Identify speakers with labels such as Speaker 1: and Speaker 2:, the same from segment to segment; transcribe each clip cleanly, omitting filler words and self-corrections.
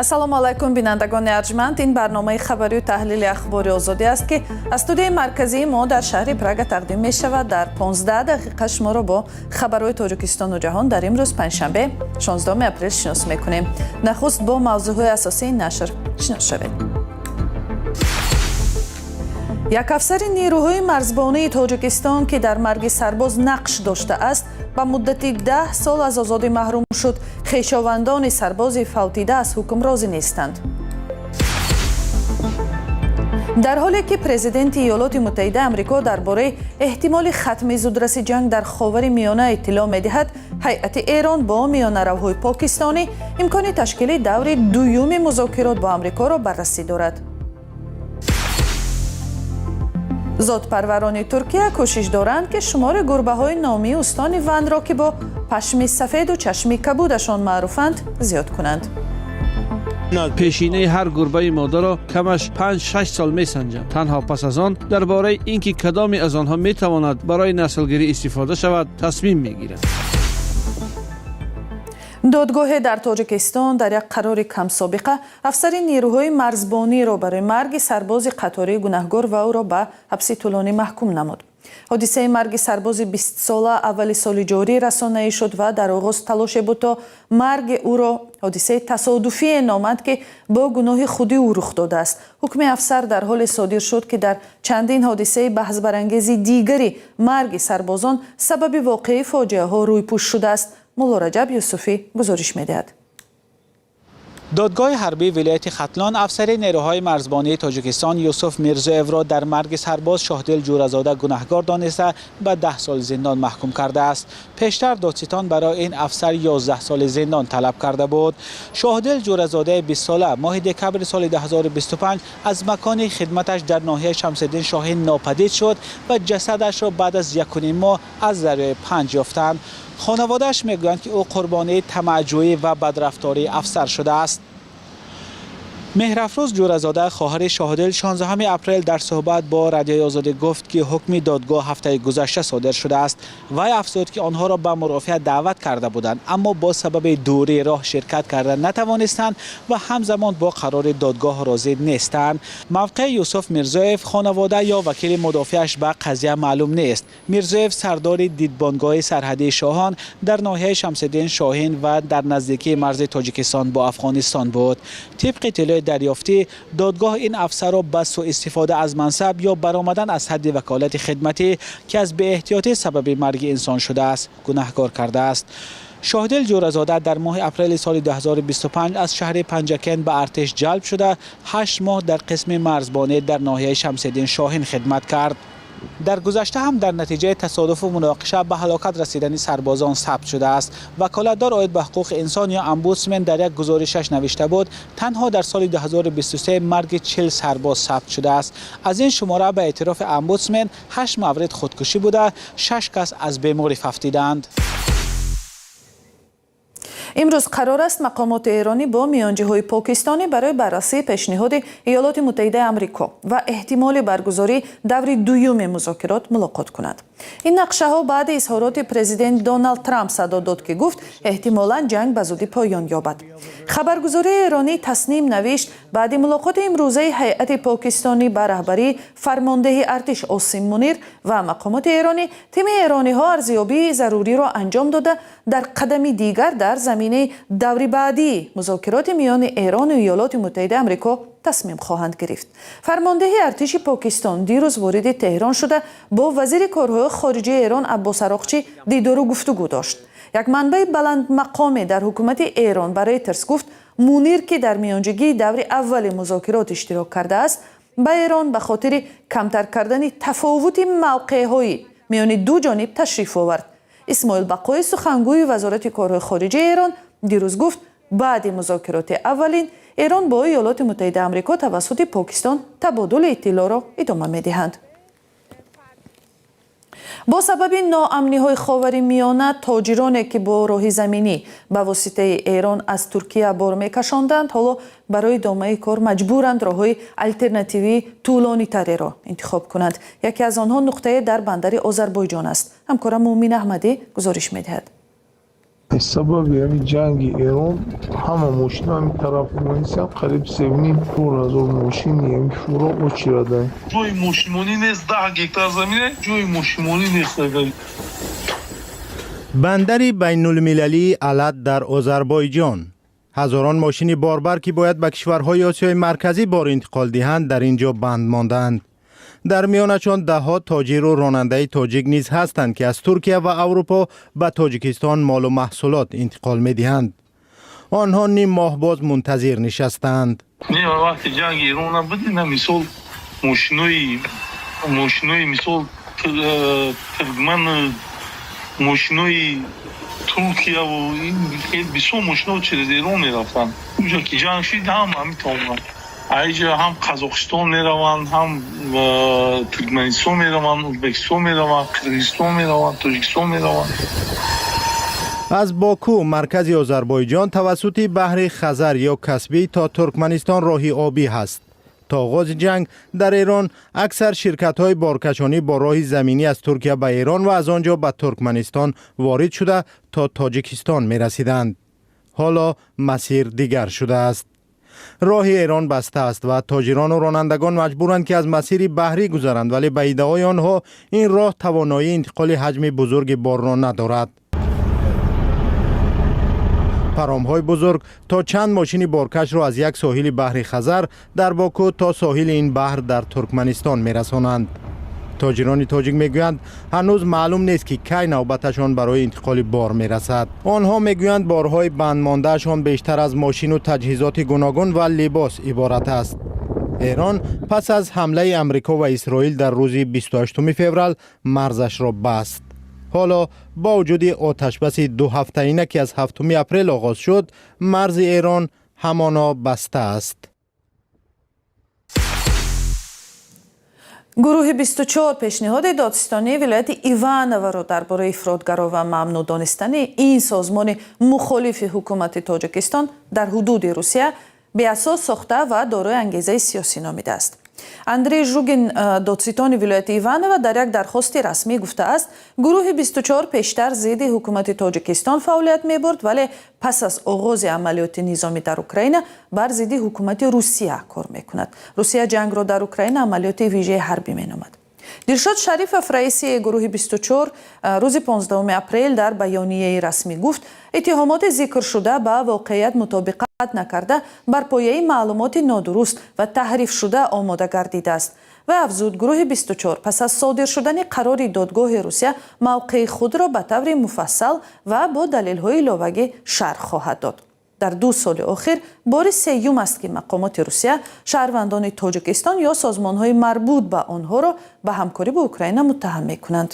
Speaker 1: Ассалому алайкум, бинандагони арҷманд. Ин барномаи хабарию таҳлили Ахбори Озодӣ аст, ки аз студияи марказии мо дар шаҳри Прага тақдим мешавад. Дар 15 дақиқа шуморо бо хабарҳои Тоҷикистону ҷаҳон дар имрӯз, панҷшанбе, 16 апрел, шинос мекунем. Нахуст бо мавзӯъҳои асосии нашр шинос шавед. Як афсари нерӯҳои марзбонии Тоҷикистон, ки дар марги сарбоз нақш доштааст, ба муддати 10 сол аз озодӣ маҳрум шуд. Хешовандони сарбози фавтида аз ҳукм розӣ нестанд. Дар ҳоле ки президенти Иёлоти Муттаҳидаи Амрико дар бораи эҳтимоли хатми зудраси ҷанг дар Ховари Миёна иттилоъ медиҳад, ҳайати Эрон бо миёнаравҳои покистонӣ имкони ташкили даври дуюми музокирот бо Амрикоро баррасӣ дорад. Зодпарварони Туркия кӯшиш доранд, ки шумори гурбаҳои номии устони Ванро, ки бо пашми сафеду чашми кабудашон маъруфанд, зиёд кунанд.
Speaker 2: Пешинаи ҳар гурбаи модаро камаш 5-6 сол месанҷам. Танҳо пас аз он дар бораи ин ки кадоме аз онҳо метавонад барои наслгирӣ истифода шавад, тасмим мегирад.
Speaker 1: Додгоҳе дар Тоҷикистон дар як қарори камсобиқа афсари нерӯҳои марзбониро барои марги сарбози қаторӣ гунаҳгор ва ӯро ба ҳабси тӯлонӣ маҳкум намуд. Ҳодисаи марги сарбози бистсола аввали соли ҷорӣ расонаӣ шуд ва дар оғоз талоше буд, то марги ӯро ҳодисаи тасодуфие номанд, ки бо гуноҳи худи ӯ рух додааст. Ҳукми афсар дар ҳоле содир шуд, ки дар чандин ҳодисаи баҳсбарангези дигари марги сарбозон сабаби воқеии фоҷиаҳо рӯйпӯш шудааст. Мулло Раҷаб Юсуфӣ гузориш медиҳад.
Speaker 3: Додгоҳи ҳарбии вилояти Хатлон афсари нерӯҳои марзбонии Тоҷикистон Юсуф Мирзоевро дар марги сарбоз Шоҳдил Ҷӯразода гунаҳгор дониста, ба 10 сол зиндон маҳкум кардааст. Пештар додситон барои ин афсар 11 соли зиндон талаб карда буд. Шоҳдил Ҷӯразодаи 20сола моҳи декабри соли 2025 аз макони хидматаш дар ноҳияи Шамсиддин Шоҳин нопадид шуд ва ҷасадашро баъд аз 1,5 моҳ аз дарёи Панҷ ёфтанд. Хонаводааш мегӯянд, ки ӯ қурбонии тамаъҷӯӣ ва бадрафтории афсар шудааст. Меҳрафрӯз Ҷӯразода, хоҳари Шоҳдил, 16 апрел дар суҳбат бо Радиои Озодӣ гуфт, ки ҳукми додгоҳ ҳафтаи гузашта содир шудааст. Вай афзуд, ки онҳоро ба мурофиа даъват карда буданд, аммо бо сабаби дурии роҳ ширкат карда натавонистанд ва ҳамзамон бо қарори додгоҳ розӣ нестанд. Мавқеи Юсуф Мирзоев, хонавода ё вакили мудофиаш ба қазия маълум нест. Мирзоев сардори дидбонгоҳи сарҳадии Шоҳон дар ноҳияи Шамсиддин Шоҳин ва дар наздикии марзи Тоҷикистон бо Афғонистон буд. Тибқи иттилои дарёфтӣ, додгоҳ ин афсарро ба сӯистифода аз мансаб ё баромадан аз ҳадди ваколати хидматӣ, ки аз беэҳтиётӣ сабаби марги инсон шудааст, гунаҳкор кардааст. Шоҳдил Ҷӯразода дар моҳи апрели соли 2025 аз шаҳри Панҷакент ба артиш ҷалб шуда, 8 моҳ дар қисми марзбонӣ дар ноҳияи Шамсиддин Шоҳин хидмат кард. Дар гузашта ҳам дар натиҷаи тасодуфу муноқиша ба ҳалокат расидани сарбозон сабт шудааст. Ваколатдор оид ба ҳуқуқи инсон ё омбудсмен дар як гузоришаш навишта буд, танҳо дар соли 2023 марги 40 сарбоз сабт шудааст. Аз ин шумора, ба эътирофи омбудсмен, ҳашт маврид худкушӣ буда, шаш кас аз беморӣ фавтиданд.
Speaker 1: Имрӯз қарор аст мақомоти эронӣ бо миёнҷиҳои покистонӣ барои баррасии пешниҳоди Иёлоти Муттаҳидаи Амрико ва эҳтимоли баргузории даври дуюми музокирот мулоқот кунад. Ин нақшаҳо баъди изҳороти президент Доналд Трамп садо дод, ки гуфт, эҳтимолан ҷанг ба зудӣ поён ёбад. Хабаргузории эронӣ Тасним навишт, баъди мулоқоти имрӯзаи ҳайати покистонӣ ба раҳбарии фармондеҳи артиш Осим Мунир ва мақомоти эронӣ, тими эрониҳо арзёбии заруриро анҷом дода, дар қадами дигар дар заминаи даври баъдии музокироти миёни Эрону Иёлоти Муттаҳидаи Амрико тасмим хоҳанд гирифт. Фармондеҳи артиши Покистон дирӯз вориди Теҳрон шуда, бо вазири корҳои хориҷии Эрон Аббос Ароқчӣ дидору гуфтугӯ дошт. Як манбаи баландмақоме дар ҳукумати Эрон ба Рейтерс гуфт, Мунир, ки дар миёнҷигии даври аввали музокирот иштирок кардааст, ба Эрон ба хотири камтар кардани тафовути мавқеъҳои миёни ду ҷониб ташриф овард. Исмоил Бақои, сухангӯи Вазорати корҳои хориҷаи Эрон, дирӯз гуфт, баъди музокироти аввалин Эрон бо Иёлоти Муттаҳидаи Амрико тавассути Покистон табодули иттилоъро идома медиҳанд. Бо сабаби ноамниҳои Ховари Миёна, тоҷироне, ки бо роҳи заминӣ ба воситаи Эрон аз Туркия бор мекашонданд, ҳоло барои идомаи кор маҷбуранд роҳҳои алтернативии тӯлонитареро интихоб кунанд. Яке аз онҳо нуқтае дар бандари Озарбойҷон аст. Ҳамкора Муъмин Аҳмадӣ гузориш медиҳад.
Speaker 4: Сабаби ҳамин ҷанги Эрон ҳама мошино ҳамин тараф омадисиям, қариб 3,5-4 ҳазор мошини ҳамин фура очирада.
Speaker 5: Ҷои мошинмонӣ нест, 10 гектар замине, ҷои мошинмонӣ нест.
Speaker 6: Бандари байнулмилалии Алат дар Озарбойҷон. Ҳазорон мошини борбар, ки бояд ба кишварҳои Осиёи Марказӣ бор интиқол диҳанд, дар ин ҷо банд мондаанд. Дар миёнашон даҳҳо тоҷиру ронандаи тоҷик низ ҳастанд, ки аз Туркия ва Аврупо ба Тоҷикистон молу маҳсулот интиқол медиҳанд. Онҳо ним моҳ боз мунтазир нишастаанд.
Speaker 5: Не, вақти ҷанги Эрон набуд, ина мисол мошинои мисол туркман, мошинои Туркияву бисёр мошино через Эрон мерафтанд. Уҷа ки ҷанг шид, ҳама метавонанд аиҷа ҳам Қазоқистон мераванд, ҳам Туркманистон мераванд, Ӯзбекистон мераванд, Қирғизистон мераванд, Тоҷикистон мераванд.
Speaker 6: Аз Боку, маркази Озарбойҷон, тавассути баҳри Хазар ё Каспий то Туркманистон роҳи обӣ ҳаст. То оғози ҷанг дар Эрон аксар ширкатҳои боркашонӣ бо роҳи заминӣ аз Туркия ба Эрон ва аз он ҷо ба Туркманистон ворид шуда, то Тоҷикистон мерасиданд. Ҳоло масир дигар шудааст. Роҳи Эрон баста аст ва тоҷирону ронандагон маҷбуранд, ки аз масири баҳрӣ гузаранд, вале ба иддаои онҳо ин роҳ тавоноии интиқоли ҳаҷми бузурги борро надорад. Паромҳои бузург то чанд мошини боркашро аз як соҳили баҳри Хазар дар Боку то соҳили ин баҳр дар Туркманистон мерасонанд. Тоҷирони тоҷик мегӯянд, ҳанӯз маълум нест, ки кай навбаташон барои интиқоли бор мерасад. Онҳо мегӯянд, борҳои бандмондаашон бештар аз мошину таҷҳизоти гуногун ва либос иборат аст. Эрон пас аз ҳамлаи Амрико ва Исроил дар рӯзи 28 феврал марзашро баст. Ҳоло бо вуҷуди оташбаси дуҳафтаина, ки аз 7 апрел оғоз шуд, марзи Эрон ҳамоно баста аст.
Speaker 1: Гурӯҳи 24 пешниҳоди додситонии вилояти Ивановоро дар бораи ифротгаро ва мамнӯъ донистани ин созмони мухолифи ҳукумати Тоҷикистон дар ҳудуди Русия беасос сохта ва дорои ангезаи сиёсӣ номидааст. Андрей Жугин, додситони вилояти Иваново, дар як дархости расмӣ гуфтааст, гурӯҳи 24 пештар зидди ҳукумати Тоҷикистон фаъолият мебурд, вале пас аз оғози амалиёти низомӣ дар Украина бар зидди ҳукумати Русия кор мекунад. Русия ҷангро дар Украина амалиёти вижаи ҳарбӣ меномад. Дилшод Шарифов, раиси гурӯҳи 24, рӯзи 15 апрел дар баёнияи расмӣ гуфт, иттиҳомоти зикршуда ба воқеият мутобиқат накарда, бар пояи маълумоти нодуруст ва таҳрифшуда омода гардидааст. Ва афзуд, гурӯҳи 24 пас аз содир шудани қарори додгоҳи Русия мавқеи худро ба таври муфассал ва бо далелҳои иловагӣ шарҳ хоҳад дод. Дар 2 соли охир бори сеюм аст, ки мақомоти Русия шаҳрвандони Тоҷикистон ё созмонҳои марбут ба онҳоро ба ҳамкорӣ бо Украина муттаҳам мекунанд.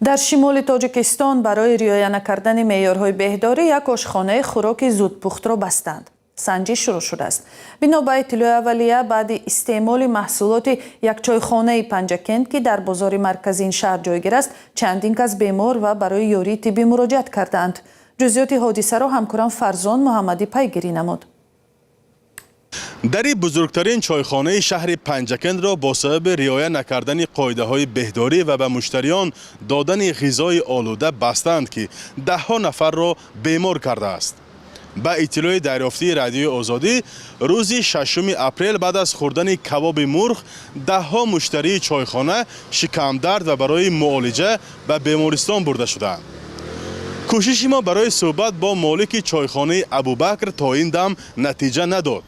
Speaker 1: Дар шимоли Тоҷикистон барои риоя накардани меъёрҳои беҳдорӣ як ошхонаи хӯроки зудпухтро бастанд. Санҷиш шурӯъ шудааст. Бино ба иттилои аввалия, баъди истеъмоли маҳсулоти як чойхонаи Панҷакент, ки дар бозори марказии ин шаҳр ҷойгир аст, чандин кас бемор ва барои ёрии тиббӣ муроҷиат кардаанд. Ҷузъиёти ҳодисаро ҳамкорам Фарзон Муҳаммадӣ пайгирӣ намуд.
Speaker 7: Дари бузургтарин чойхонаи шаҳри Панҷакентро бо сабаби риоя накардани қоидаҳои беҳдорӣ ва ба муштариён додани ғизои олуда бастаанд, ки даҳҳо нафарро бемор кардааст. Ба иттилои дарёфтии Радиои Озодӣ, рӯзи 6 апрел баъд аз хӯрдани кабоби мурғ даҳҳо муштарии чойхона шикамдард ва барои муолиҷа ба бемористон бурда шудаанд. Кӯшиши мо барои суҳбат бо молики чойхонаи Абубакр то ин дам натиҷа надод.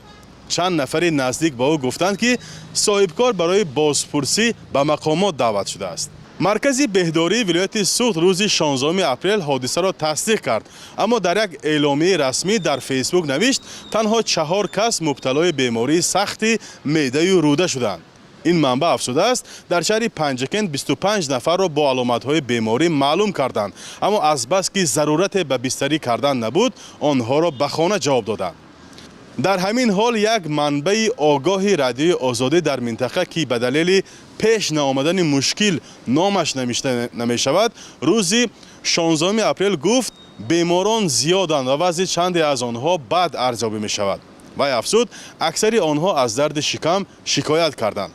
Speaker 7: Чанд нафари наздик ба ӯ гуфтанд, ки соҳибкор барои бозпурсӣ ба мақомот даъват шудааст. Маркази беҳдории вилояти Суғд рӯзи 16 апрел ҳодисаро тасдиқ кард, аммо дар як эъломияи расмӣ дар Фейсбук навишт, танҳо чаҳор кас мубталои бемории сахти меъдаю рӯда шуданд. Ин манбаъ афзудааст, дар шаҳри Панҷакент 25 нафарро бо аломатҳои беморӣ маълум карданд, аммо азбаски зарурате ба бистарӣ кардан набуд, онҳоро ба хона ҷавоб доданд. Дар ҳамин ҳол як манбаи огоҳи Радиои Озодӣ дар минтақа, ки ба далели пеш наомадани мушкил номаш навишта намешавад, рӯзи 16 апрел гуфт, беморон зиёданд ва вазъи чанде аз онҳо бад арзёбӣ мешавад. Вай афзуд, аксари онҳо аз дарди шикам шикоят карданд.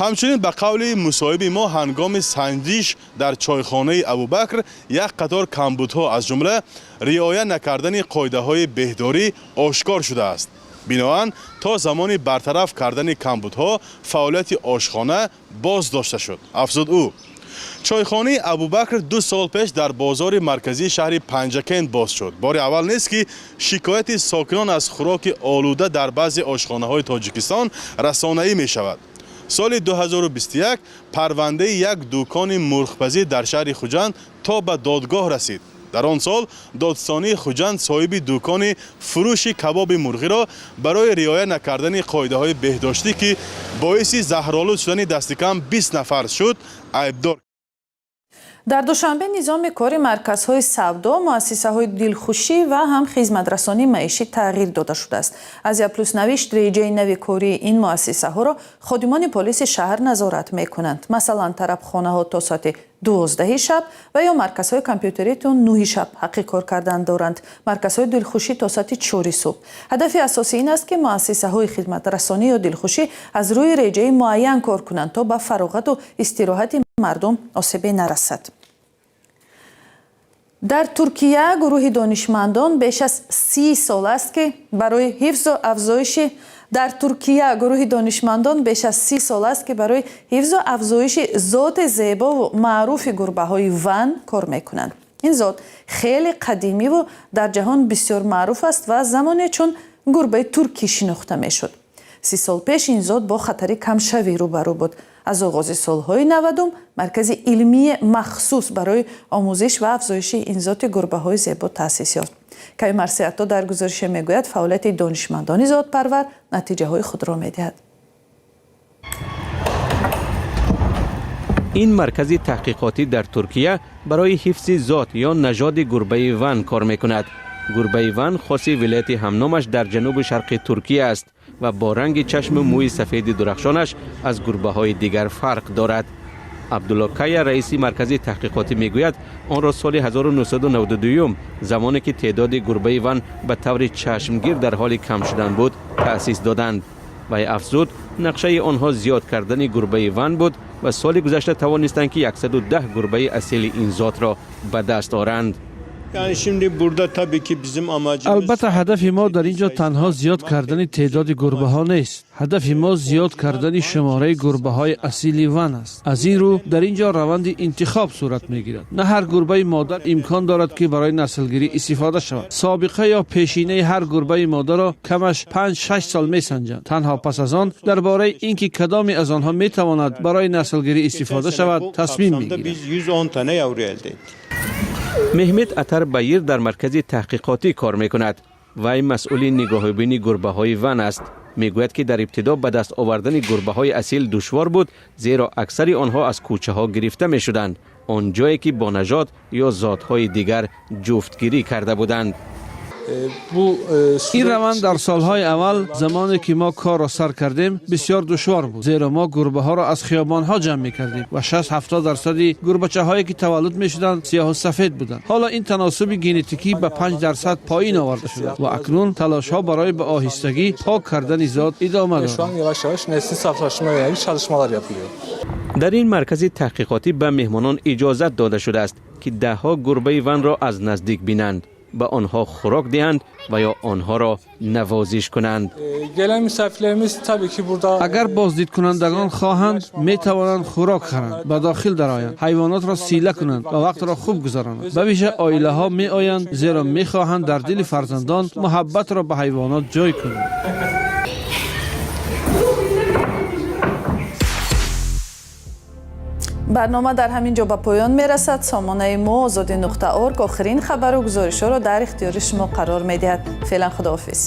Speaker 7: Ҳамчунин, ба қавли мусоҳиби мо, ҳангоми санҷиш дар чойхонаи Абубакр як қатор камбудҳо, аз ҷумла риоя накардани қоидаҳои беҳдорӣ, ошкор шудааст. Биноан то замони бартараф кардани камбудҳо фаъолияти ошхона боз дошта шуд, афзуд ӯ. Чойхонаи Абубакр 2 сол пеш дар бозори марказии шаҳри Панҷакент боз шуд. Бори аввал нест, ки шикояти сокинон аз хӯроки олуда дар баъзе ошхонаҳои Тоҷикистон расонаӣ мешавад. Соли 2021 парвандаи як дукони мурғпазӣ дар шаҳри Хуҷанд то ба додгоҳ расид. Дар он сол додстонии Хуҷанд соҳиби дукони фурӯши кабоби мурғиро барои риоя накардани қоидаҳои беҳдоштӣ, ки боиси заҳролуд шудани дастикам 20 нафар шуд, айбдор.
Speaker 1: Дар Душанбе низоми кори марказҳои савдо, муассисаҳои дилхушӣ ва ҳам хизматрасонии маишӣ тағйир дода шудааст. Азия Плюс навишт, реҷаи нави кории ин муассисаҳоро ходимони полиси шаҳр назорат мекунанд. Масалан, тарабхонаҳо то соати 12-и шаб ва ё марказҳои компютерӣ то 9-и шаб ҳаққи кор кардан доранд, марказҳои дилхушӣ то соати 4-и субҳ. Ҳадафи асосӣ ин аст, ки муассисаҳои хизматрасонӣ ё дилхушӣ аз рӯи реҷаи муайян кор кунанд, то ба фароғату истироҳати мардум осебе нарасад. Дар Туркия гурӯҳи донишмандон беш аз 30 сол аст, ки барои ҳифзу афзоиши дар Туркия гурӯҳи донишмандон беш аз 30 сол аст, ки барои ҳифзу афзоиши зоти зебову маъруфи гурбаҳои Ван кор мекунанд. Ин зот хеле қадимиву дар ҷаҳон бисёр маъруф аст ва замоне чун гурбаи туркӣ шинохта мешуд. 30 сол пеш ин зот бо хатари камшавӣ рӯбарӯ буд. Аз оғози солҳои 90-ум маркази илмии махсус барои омӯзиш ва афзоиши ин зоти гурбаҳои зебо таъсис ёфт. Кави Марсиатто дар гузорише мегӯяд, фаъолияти донишмандони зотпарвар натиҷаҳои худро медиҳад.
Speaker 8: Ин маркази таҳқиқотӣ дар Туркия барои ҳифзи зот ё нажоди гурбаи Ван кор мекунад. Гурбаи Ван хоси вилояти ҳамномаш дар ҷануби шарқи Туркия аст ва бо ранги чашму мӯи сафеди дурахшонаш аз гурбаҳои дигар фарқ дорад. Абдулло Кая, раиси маркази таҳқиқотӣ, мегӯяд, онро соли 1992, замоне ки теъдоди гурбаи Ван ба таври чашмгир дар ҳоли кам шудан буд, таъсис доданд. Вай афзуд, нақшаи онҳо зиёд кардани гурбаи Ван буд ва соли гузашта тавонистанд, ки 110 гурбаи асили ин зотро ба даст оранд.
Speaker 2: Албатта, ҳадафи мо дар ин ҷо танҳо зиёд кардани теъдоди гурбаҳо нест. Ҳадафи мо зиёд кардани шумораи гурбаҳои асили Ван аст. Аз ин рӯ дар ин ҷо раванди интихоб сурат мегирад. На ҳар гурбаи модар имкон дорад, ки барои наслгирӣ истифода шавад. Собиқа ё пешинаи ҳар гурбаи модарро камаш 5-6 сол месанҷанд. Танҳо пас аз он дар бораи ин ки кадоме аз онҳо метавонад барои наслгирӣ истифода шавад, тасмим мегиранд.
Speaker 8: Меҳмет Атар Байир дар маркази таҳқиқотӣ кор мекунад. Вай масъули нигоҳубини гурбаҳои Ван аст. Мегӯяд, ки дар ибтидо ба даст овардани гурбаҳои асил душвор буд, зеро аксари онҳо аз кӯчаҳо гирифта мешуданд, он ҷое ки бо нажод ё зотҳои дигар ҷуфтгирӣ карда буданд.
Speaker 2: Ин раванд дар солҳои аввал, замоне ки мо корро сар кардем, бисёр душвор буд, зеро мо гурбаҳоро аз хиёбонҳо ҷамъ мекардем ва 60-70 дарсади гурбачаҳое ки таваллуд мешуданд, сиёҳу сафед буданд. Ҳоло ин таносуби генетикӣ ба 5% поин оварда шуда ва акнун талошҳо барои ба оҳистагӣ пок кардани зот идома дорад.
Speaker 8: Дар ин маркази таҳқиқотӣ ба меҳмонон иҷозат дода шудааст, ки даҳҳо гурбаи Ванро аз наздик бинанд, ба онҳо хӯрок диҳанд ва ё онҳоро навозиш кунанд.
Speaker 2: Агар боздидкунандагон хоҳанд, метавонанд хӯрок харанд, ба дохил дароянд, ҳайвонотро сила кунанд ва вақтро хуб гузаронанд. Ба вижа оилаҳо меоянд, зеро мехоҳанд дар дили фарзандон муҳаббатро ба ҳайвонот ҷой кунанд.
Speaker 1: Барнома дар ҳамин ҷо ба поён мерасад. Сомонаи мо озодӣ.org охирин хабару гузоришҳоро дар ихтиёри шумо қарор медиҳад. Феълан худоҳофиз.